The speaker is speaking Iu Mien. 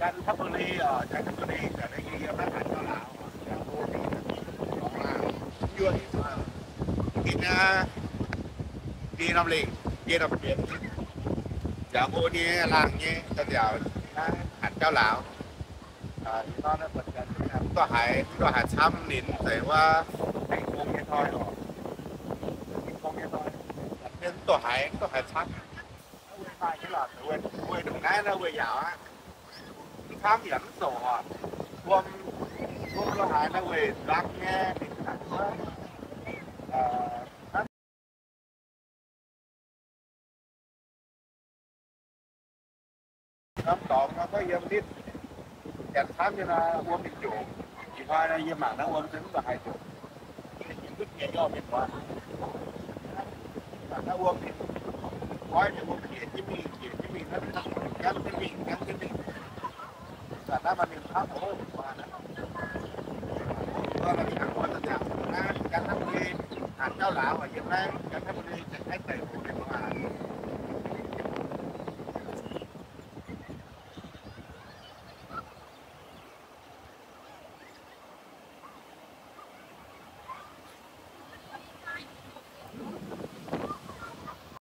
Jankv-Boo^li, Jankv-Boo^li, yiem naaiv Haatc Jauv Laauv, Jankv-Boo^li, Yuoqv, Dinh Norm Lingh, Dinh Norm Bienx, Jankv-Boo^li nyei laangh nyei, da'nziaauc naaiv Haatc Jauv Laauv. Mv dorh haaix, mv dorh haaix camv ninh zeiz wuov Tin-Hungh nyei hnoi oc. Tin-Hungh nyei hnoi, mv dorh haaix, mv dorh haaix camv. Naaiv weic maaih nyei lorqc, weic ndongc naaiv naaiv weic yaauc aqv. Mv camv yaac mv zoqc oc. Wuom, wuom lo haaix naaiv weic nzangc nyei, ninh norm dorngx nor gorngv yiem nitv janx camv nyei nor, wuom ninh njoqc. Ih hnoi yie mangc naaiv wuom se mv baac haih njoqc. Mv baac naaiv wuom ninh goiv nyei, wuom njiec jienv mingh, njiec jienv mingh, janv jienv mingh, janv jienv mingh. Mv baac naaiv maaih mienh camv oc. Mbuo mangc gaax mbuo da'nziaauc naaiv, Jankv-Boo^li, Haatc Jauv Laauv yiem naaiv.